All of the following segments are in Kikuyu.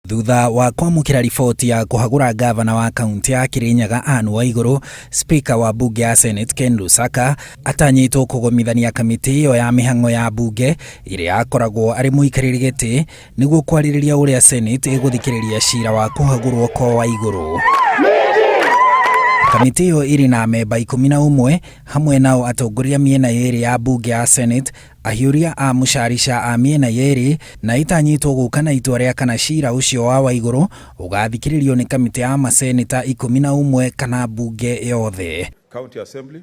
Thutha wa kwamũkĩra riboti ya kũhagũra ngavana wa kaunti ya Kirinyaga Anne Waiguru, Speaker wa bunge ya Senate Ken Lusaka atanyĩtwo kũgomithania kamĩtĩ ĩyo ya mĩhang'o ya bunge ĩrĩa akoragwo arĩ mũikarĩri gĩtĩ nĩguo kwarĩrĩria ũrĩa Senate ĩgũthikĩrĩria cira wa kũhagũrwo kwa Waiguru. Kamĩtĩ ĩyo ĩrĩ na amemba 11 hamwe nao atongoria mĩena yerĩ ya bunge ya Senate, ahiũria a mũcarica a mĩena yerĩ, na ĩtanyĩtwo gũka na itua rĩa kana cira ũcio wa Waiguru ũgathikĩrĩrio nĩ kamĩtĩ ya maseneta 11 kana bunge yothe. County Assembly.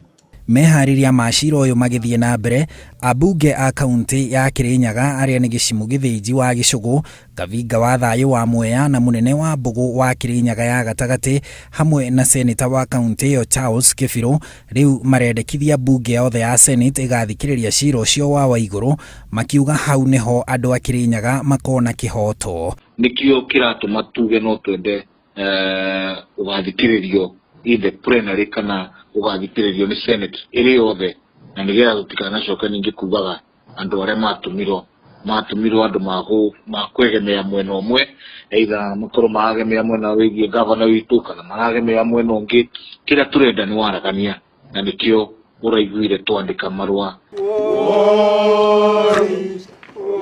Meharĩria ma cira ũyũ magĩthiĩ na mbere, ambunge a kaunti ya Kirinyaga arĩa nĩ Gĩcimu Gĩthĩnji wa Gĩcũgũ, Kavinga wa Thayũ wa Mwea na mũnene wa Mbũgũ wa Kirinyaga ya gatagatĩ hamwe na seneta wa kaunti ĩyo Charles Kĩbirũ rĩu marendekithia bunge yothe ya Senate ĩgathikĩrĩria cira ũcio wa Waiguru, makiuga hau nĩho andũ a Kirinyaga makona kĩhoto. Nĩkĩo kĩratũma tuge no twende ũgathikĩrĩrio either plenary kana ũgathikĩrĩrio nĩ Senate ĩrĩ yothe, na nĩgetha tũtikanacoke ningĩ kugaga andũ arĩa matũmirwo andũ makwegemea mwena ũmwe, either makorwo maragemea mwena wĩgiĩ gavana witũ kana maragemea mwena ũngĩ. Kĩrĩa tũrenda nĩ waragania, na nĩkĩo ũraiguire twandĩka marũa. Oi,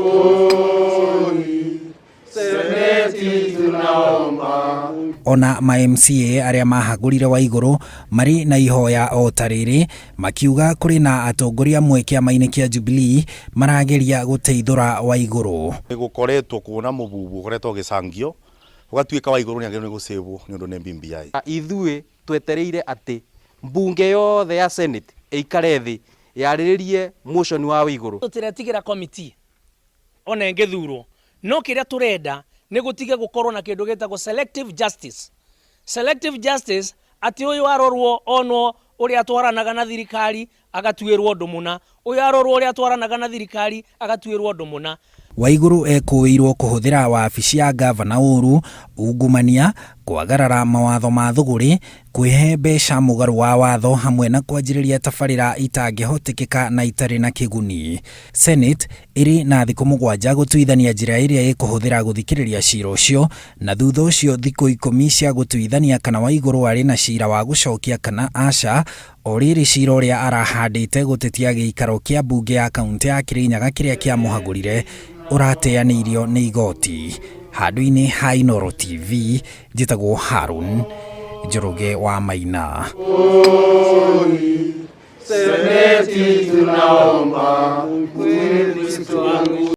oi, Seneti tunaomba. Ona ma MCA arĩa mahagũrire Waiguru marĩ na ihoya o ta rĩrĩ, makiuga kũrĩ na atongoria amwe kĩama-inĩ kĩa Jubilee marageria gũteithũra Waiguru. Gũkoretwo kuona mũbubu ũkoretwo ũgĩcangio ũgatuĩka Waiguru nĩ agĩrĩirwo nĩ gũcĩbwo nĩ ũndũ nĩ BBI. Ithuĩ twetereire atĩ mbunge yothe ya Senate ĩikare thĩ yarĩrĩrie motion wa Waiguru. Tũtiretigĩra committee ona ĩngĩthurwo, no kĩrĩa tũrenda nĩ gũtige gũkorwo na kĩndũ gĩtagwo selective justice. Selective justice atĩ ũyũ arorwo onwo ũrĩa atwaranaga na thirikari agatuĩrwo ũndũ mũna, ũyũ arorwo ũrĩa atwaranaga na thirikari agatuĩrwo ũndũ mũna. Waiguru ekũĩirwo kũhũthĩra wabici ya ngavana ũru, ungumania, kwagarara mawatho ma thũgũrĩ, kwĩhe mbeca mũgarũ wa watho hamwe na kwanjĩrĩria tabarĩra itangĩhotekeka na itarĩ na kĩguni. Senate ĩrĩ na thikũ 7 gũtuithania njĩra ĩrĩa ĩkũhũthĩra gũthikĩrĩria cira ũcio, na thutha ũcio thikũ 10 cia gũtuithania kana Waiguru arĩ na cira wa gũcokia kana aca. O rĩrĩ cira ũrĩa arahandĩte gũtetia gĩikaro kĩa mbunge ya kaunti ya Kirinyaga kĩrĩa kĩamũhagũrire ũrateanĩirio nĩ igoti. Handũ-inĩ ha Inooro TV, njĩtagwo Harun Njoroge wa Maina. Oi, Seneti tunaomba.